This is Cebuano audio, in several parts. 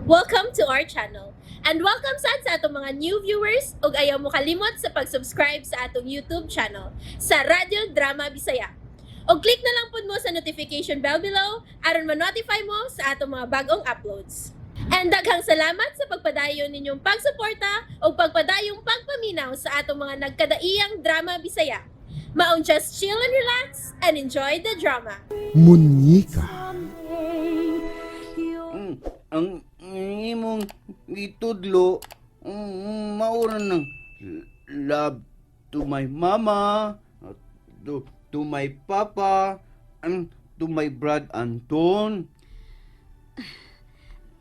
Welcome to our channel. And welcome sad sa atong mga new viewers ug ayaw mo kalimot sa pag-subscribe sa atong YouTube channel sa Radyo Drama Bisaya. Og click na lang pud mo sa notification bell below aron ma-notify mo sa atong mga bagong uploads. And daghang salamat sa pagpadayon ninyong pagsuporta ug pagpadayong pagpaminaw sa atong mga nagkadaiyang drama Bisaya. Maong just chill and relax and enjoy the drama. Munyika. Ang imong gitudlo maura ng love to my mama, to my papa, and to my brad Anton.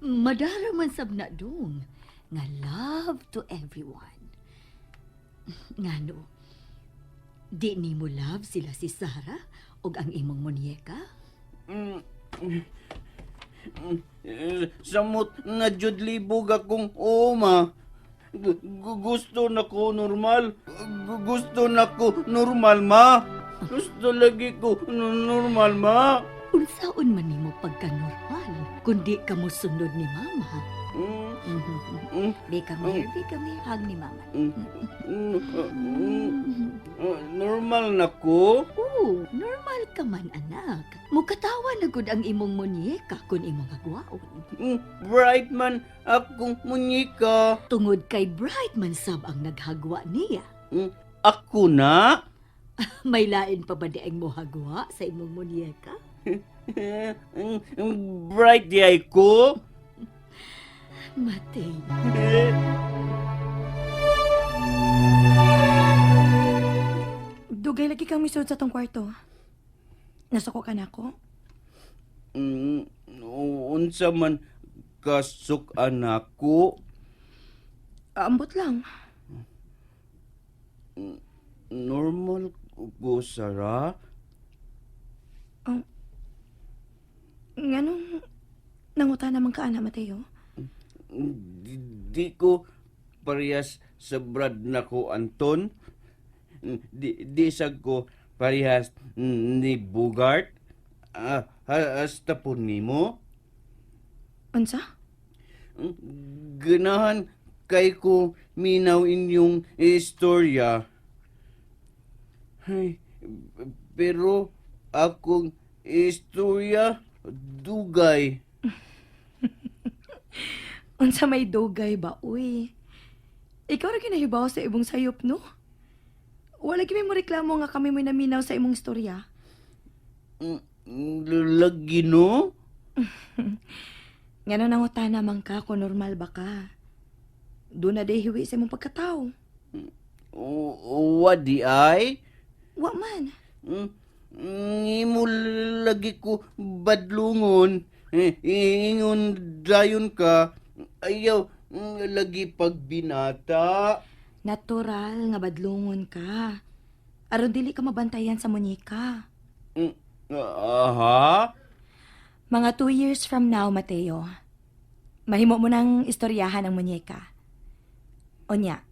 Madara man sab na dong nga love to everyone. Ngano, di nimo love sila si Sarah ug ang imong munyeka? Samot na jud libog akong uma. Gusto na ko normal. Gusto na ko normal, ma. Gusto lagi ko normal, ma. Unsaon man nimo pagka-normal kundi ka mo sunod ni mama? Be come here, be come here. Hug ni mama. Normal na ko? Oo, normal ka man, anak. Mukatawa na gud ang imong munyeka kung imong agwaon. Bright man akong munyika. Tungod kay bright man sab ang naghagwa niya. Ako na? May lain pa ba di ang mohagwa sa imong munyeka? Bright di ay ko? Mateo. Dugay lagi kang misud sa tong kwarto. Nasuko ka na ako? Unsa man kasuk anak ko? Ambot lang. Normal ko, Sarah. Nganong nanguta naman ka, ana, Mateo? Di ko parehas sa brad na ko, Anton. Di sa ko parehas ni Bugart. Ah, hasta po nimo. Unsa? Ganahan kay ko minaw inyong istorya. Ay, pero akong istorya dugay. Unsa may dugay ba, uy? Ikaw ra ginahibaw sa ibong sayop, no? Wala gyud may mo reklamo nga kami mo'y naminaw sa imong istorya. Lagi no? Ngano nanguta naman ka kung normal ba ka? Doon na hiwi sa imong pagkatao. Wadi ay? Wa man. Imo lagi ko badlungon. Eh, ingon dayon ka. Ayaw lagi pagbinata. Natural nga badlungon ka. Aron dili ka mabantayan sa munyeka. Aha. Mga 2 years from now, Mateo, mahimo mo nang istoryahan ang munyeka. Onya,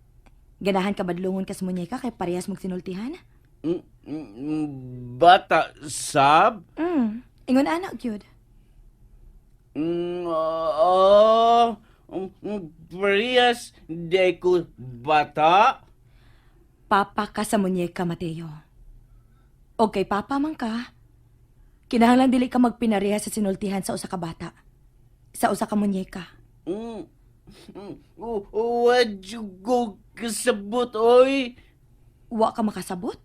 ganahan ka badlungon ka sa munyeka kay parehas mong sinultihan? Bata sab? Ingon ana, gyud. Parehas di ko bata. Papa ka sa munyeka, Mateo. O kay papa man ka, kinahanglan dili ka magpinareha sa sinultihan sa usa ka bata. Sa usa ka munyeka. What you go kasabot, oy? Wa ka makasabot?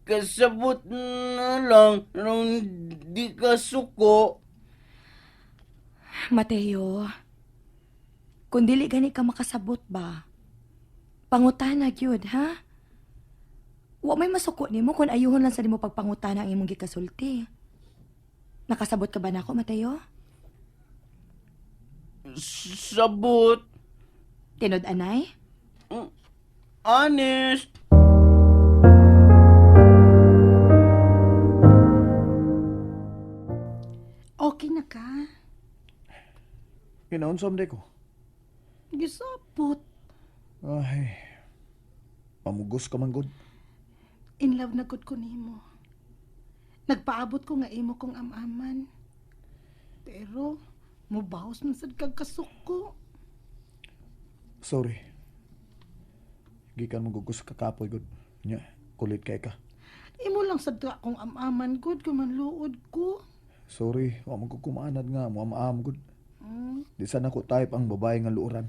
Kasabot na lang nung di ka suko. Mateo, kung dili gani ka makasabot ba, pangutana gyud, ha? Wa may masuko nimo kung ayuhon lang sa nimo pagpangutana ang imong gikasulti. Nakasabot ka ba nako, Mateo? Sabot. Tinod anay? Honest. Okay na ka. Ginaon sa ko. Gisapot. Ay, pamugos ka man gud. In love na gud ko nimo. Nagpaabot ko nga imo kong amaman. Pero Mubaos man sad kag kasuko. Sorry. Gikan mo gugos kakapoy gud. Nya, kulit kay ka. Imo lang sad ka akong amaman gud kung manluod ko. Sorry, wa man ko kumaanad nga mo amaam gud. Mm. Di sana ko type ang babae nga luoran.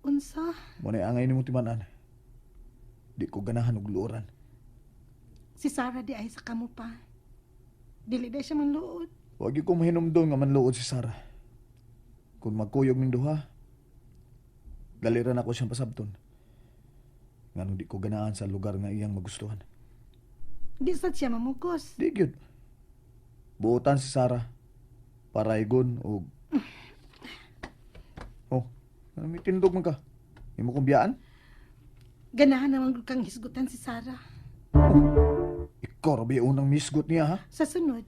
Unsa? Mo na angay nimo timan-an. Di ko ganahan og luoran. Si Sarah di ay sa kamo pa. Dili di siya manluod. Wa gyud ko mahinumdom nga manluod si Sarah. Kung magkuyog ning duha, dali ra nako siyang pasabton. Nganong di ko ganahan sa lugar nga iyang magustuhan. Di sad siya mamugos. Di gyud. Buotan si Sarah. Paraygon og. Oh, ano may tindog man ka? Imo kong biyaan? Ganahan naman gud kang hisgutan si Sarah. Ikaw ra ba yung unang misgot niya ha? Sa sunod,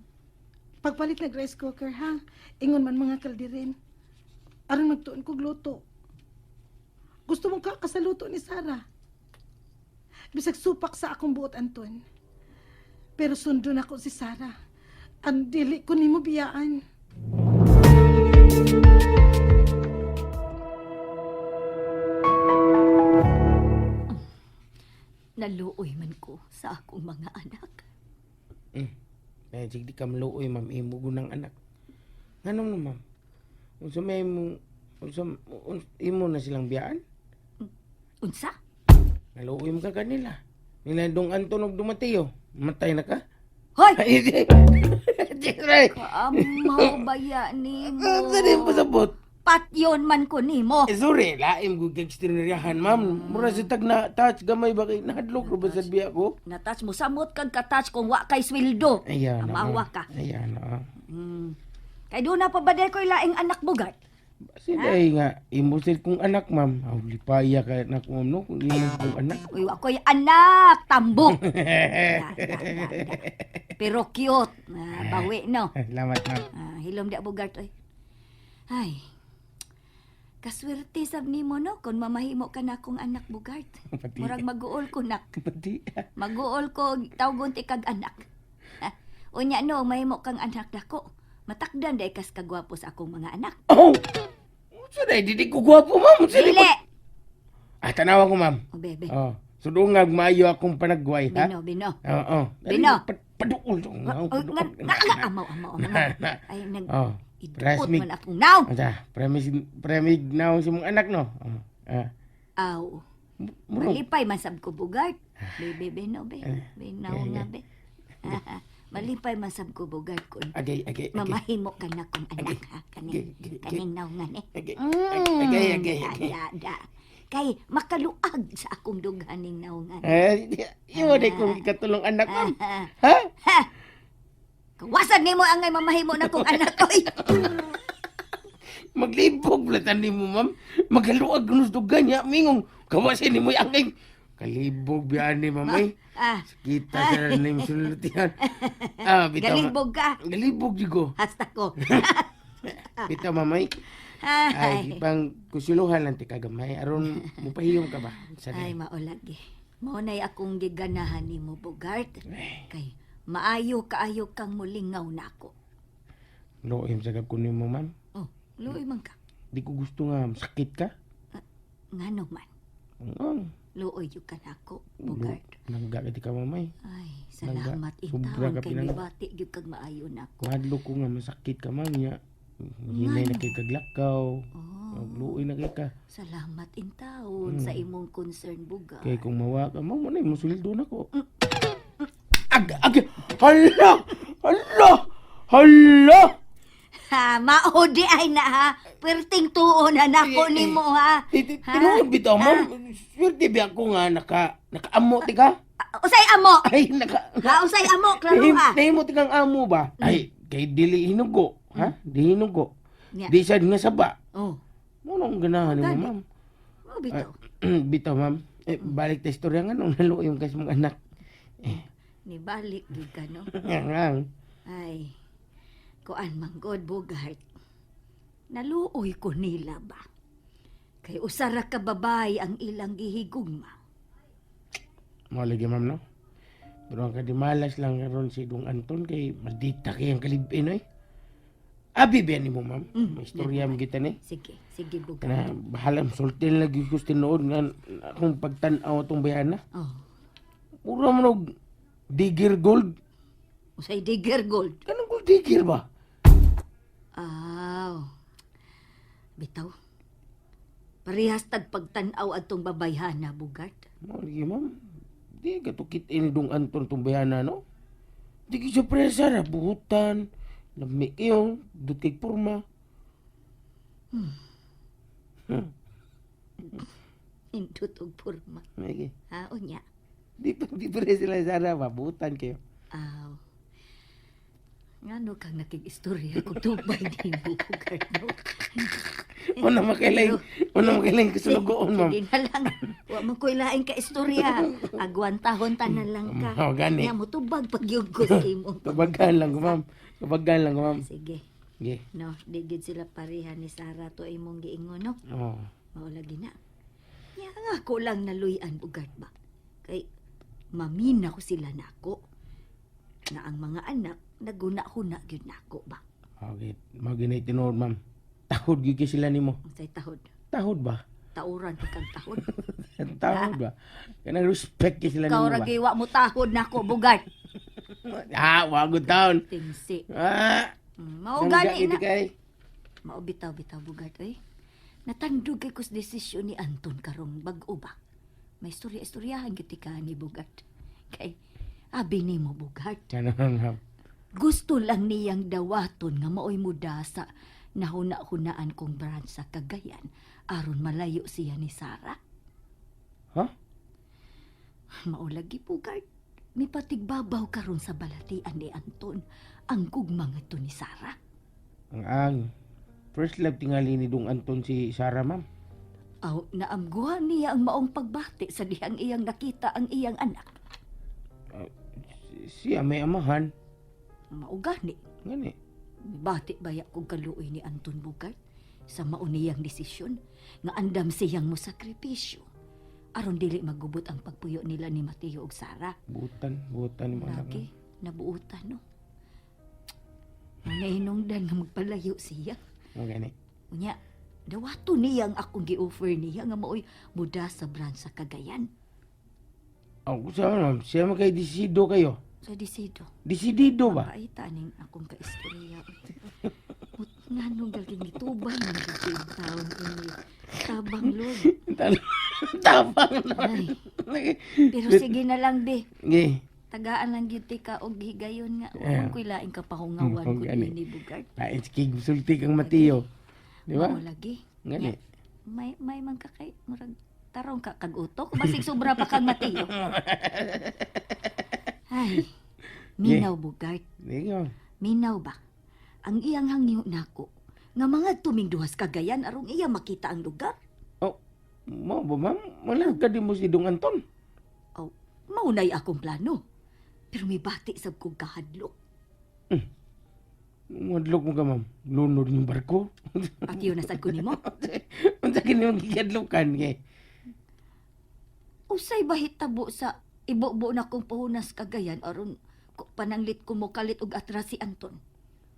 pagpalit nag rice cooker ha, ingon man mga kaldirin. Aron magtuon kog luto. Gusto mong ka kasaluto ni Sarah. Bisag supak sa akong buot, Anton. Pero sundon ako si Sarah. Ang dili ko nimo biyaan. Naluoy man ko sa akong mga anak. Eh, sige di ka maluoy, ma'am. Imo gunang anak. Nganong no, ma'am? Unsa may imo unsa imo na silang biyaan? Unsa? Naluoy mo ka kanila. Nila dong Anton og Dumateo. Matay na ka? Hoy! Ay, di. Di, Ray. Kaamaw baya nimo. Unsa din pasabot? Patyon man ko nimo. Eh, sorry, laim ko kay extraordinaryahan, ma'am. Mura sa tag na touch gamay ba kay nahadlok ra ba sa biya ko? Natouch mo samot kag katouch kung wa kay sweldo. Ayan. Amawa ka. Ayan. ah. Kay doon na pa ba ko'y laing anak bugart? Basta ay nga, imo sir kong anak, ma'am. Aw, lipaya ka anak, ma'am, no? Kung imo kong anak. Uy, wa ko'y anak, tambok. Da, da, da, da. Pero cute. Ah, bawi no. Salamat, ma'am. Ah, hilom di bugart oy. Ay. Kaswerte sab nimo no kung mamahimo ka na akong anak bugart. Pati. Murag maguol ko nak. Pati. Maguol ko tawgon ti kag anak. Ha? Unya no, mahimo kang anak dako. Matakdan day kas kagwapo sa akong mga anak. Oh! Unsa day, di ko gwapo, ma'am. Unsa day Dili. Ah, tanawa ko, ma'am. O bebe. Oh. Sudungag maayo akong panagway, ha? Bino, bino. Oo. Bino. Paduol. Oh, nga, nga, nga, amaw, amaw, amaw. Ay, nag, Oh. iduot Prasmig. man akong naw. Unsa, premig premig naong si mong anak no. Oh. Ah. Aw, Murong. malipay man sab ko bugart. Bebe, bino, be. Binaw nga, be. Malipay man sab ko bugart kun. Agay, agay, agay. Mamahimo ka na kong anak, ha? Kaning, Agay, agay, kaning naw nga ni. Agay, agay, agay, Da, agay. da, da. Kay makaluag sa akong dughaning naungan. Eh, imo day kong ikatulong anak, ma'am. Ha? Kawasan nimo ang ngay mamahimo na kong anak oy. Maglibog blatan nimo, ma'am. Magaluag kuno sa dugan niya mingong kawasin nimo ang ay. Kalibog biyan ni ma'am ay. Ah, Kita sa nim sulutian. Ah, bitaw. galibog ka. Galibog di ko. Hasta ko. Bitaw mamay. Ay, Ay, pang kusiluhan lang ti kagamay aron mupahiyom ka ba? Sa ay maolagi. Mao nay akong giganahan nimo Bogart. Kay maayo kaayo kang mulingaw nako. Loim sa ko nimo, ma'am. Oh, luoy man ka. Di ko gusto nga sakit ka. Ngano man. Oo. Luoy jud ka nako, Bogart. Nangga ka ti ka mamay. Ay, salamat Sobra intawon ka kay pinang- mibati gyud kag maayo nako. Mahadlok ko nga masakit ka ma'am niya. Hinay na kay kaglakaw. Oh, Magluoy na kay ka. salamat intawon sa imong concern Bogart. Kay kung mawa ka, ma'am, mo na yung musuldo na ko. Ag, ag, hala! Hala! Hala! Ha, mao di ay na ha. Perting tuo na nako nimo ha. Tinuod bitaw, ma'am. Swerte ba ako nga nakaamo ti ka? Ah, Usay amo. Ay, naka... Ha, usay amo, klaro ha. Nahimo ti kang amo ba? Ay, kay dili hinugo, ha? Di hinugo. Nya. Di sad nga saba. Oh, Mo nang ganahan nimo, Gani. ma'am. mao bitaw. Bitaw, ma'am. Eh, balik ta istorya nga nung naluoy yung kas mong anak. Nibalik gyud ka no. Ngang. Ay, kuan man god Bogart. Naluoy ko nila ba? Kay usara ka babay ang ilang gihigugma. Mo lagi, ma'am, no? Pero ang kadimalas lang karon si Dong Anton kay maldita kay ang kalibin, oy. Abi ba nimo, ma'am? Mm, May istorya mo kita ni. Sige, sige Bugart. Kana bahala sulti lagi ko sa tinuod nga akong pagtan-aw atong bayana. Oh, Mura man og digger gold. usay digger gold. Kanang gold digger ba? Aw. Bitaw. Parehas tag pagtan-aw atong babayhana, Bugart. Mao lagi, ma'am. Di ka to kit-in dong Anton tong bayana, no? Di ka siya presa na buhutan. Lami kayo, dutig porma. Indot og porma. Lagi. Ha, unya. Di pa di pa rin sila sana mabutan kayo. Aw. Ngano kang nakig-istorya kung tubay ni mo, Bugart, no? Una makailang, una makailang kasulugoon, ma'am. Sige na lang. Wa man ko'y laing ka istorya. Agwantahon ta na lang ka. Oh, gani. Nga mo tubag pagyug ko sa imong. Tubagan lang ko, ma'am. Tubagan lang ko, ma'am. Sige. Sige. No, di gid sila pareha ni Sarah to imong giingon, no? Oh. Mao lagi na. Nya nga ako lang naluyan Bugart ba. Kay mamina ko sila nako. Na ang mga anak naguna-huna gyud nako ba. Okay, mao ginay tinuod, ma'am. Tahod gyud kay sila nimo. Unsay tahod? Tahod ba? Tauran pa kag tahod. Tahod ba? Kanang respect kay sila Ikaw nimo ra ba? gyud wa mo tahod nako Bugart. Ah, wagod taon. Tingsi. Ah, Mao gani na. Kay. Mao bitaw bitaw Bugart oy. Natandog kay kus desisyon ni Anton karong bag-o ba. May istorya-istoryahan gyud ka ni Bugart. Kay abi nimo Bugart. Sana, ma'am. Gusto lang niyang dawaton nga maoy muda sa nahuna-hunaan kong branch sa Cagayan aron malayo siya ni Sarah. Ha? Maulagi Bugart. Mipatigbabaw karon sa balatian ni Anton ang gugma ngadto ni Sarah. Ang first love tingali ni Dong Anton si Sarah, ma'am. Aw, naamguhan niya ang maong pagbati sa dihang iyang nakita ang iyang anak. Siya may amahan. Maugani. Ngani. Bati baya kong kaluoy ni Anton Bugart sa mauniyang desisyon nga andam siyang mosakripisyo aron dili magubot ang pagpuyo nila ni Mateo ug Sara. Butan, butan ni mga anak. Lagi, nabuutan no. Nahinungdan nga magpalayo siya. Mao gani. Unya, dawato niya ang akong gi-offer niya nga maoy muda sa branch sa Cagayan. Aw, sa ma'am, siya man kay desidido kayo. Sa desido. Desidido ba? Paita ning akong kaistorya. Mut nganong galing gitubay man gid ang taon ini. Tabang Lord. Tapang na. Ay, pero sige na lang be. Sige. Tagaan lang gyud ti ka og higayon nga. Yeah. Wa ko'y laing kapahungawan Mm, ko gani. ni Bugart. Lain si sulti kang Mateo. Di ba? Mao lagi. Ngani. May man ka kay murag tarong ka kag utok basig sobra pa kang Mateo. Ay. Minaw Bugart. Sige, ma'am. Minaw ba? Ang iyang hangyo nako nga mga tuming duhas Cagayan arong iya makita ang lugar. Oh, mo ba ma'am? Wala ka di mo si Dong Anton. Aw, maunay akong plano. Pero may bati sab kong kahadlok. Madlok mo ka ma'am. Lunod yung barko. Patiyo na sad ko nimo. Unsa kini mong gikadlokan kay? Usay ba hitabo sa ibubo na kong puhunas Cagayan aron pananglit ko mo kalit og atras si Anton.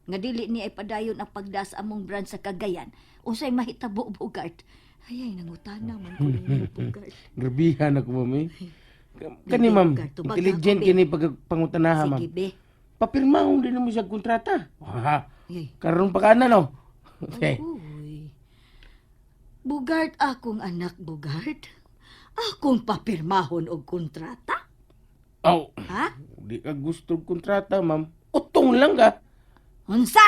Nga dili niya ipadayon ang pagda sa among branch sa Cagayan. Usay mahitabo Bugart. Ay ay nangutana man ko nimo Bugart. Grabihan ako ma'am eh. Kani ma'am, Bugart, tubag intelligent ako, be. kini pag pangutanaha ma'am. Sige be. Papirmahon din mo siya kontrata. Ha. Ay. Karon pa ka na no. Okay. Uy. Bugart akong anak, Bugart. Akong papirmahon og kontrata. Oh, Ha? di ka gusto og kontrata ma'am. Utong lang ka. Unsa?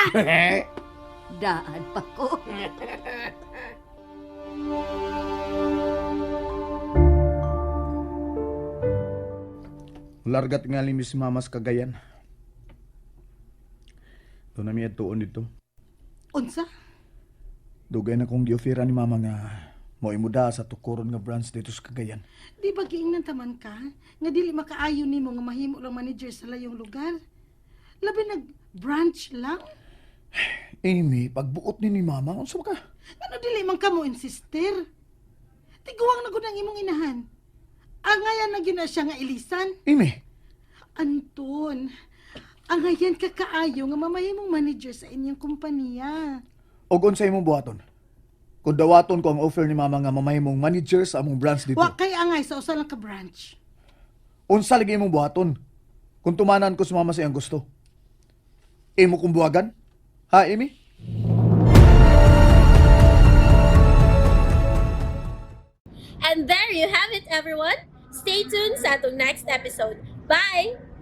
Daan pa ko. Largat nga ni Miss Mamas Cagayan. Doon na mi atuon dito. Unsa? Dugay na kong giofira ni Mama nga moimuda sa tukuron nga branch dito sa Cagayan. Di ba giingnan taman ka? Nga dili makaayo nimo nga mahimo lang manager sa layong lugar. Labi nag branch lang. Amy, pagbuot ni Mama, unsa ba ka? Ano dili man ka mo insister? Tiguang na gud ang imong inahan. Angayan na gyud na siya nga ilisan. Amy, Anton, Angayan ka kaayo nga mamahimong manager sa inyong kumpanya. Og unsa imong buhaton? Kung dawaton ko ang offer ni mama nga mamahimong manager sa among branch dito. Wa kay angay sa usa lang ka branch. Unsa lagi imong buhaton? Kung tumanan ko sa mama sa iyang gusto. Imo kong buhagan? Ha, Amy? And there you have it, everyone. Stay tuned sa atong next episode. Bye!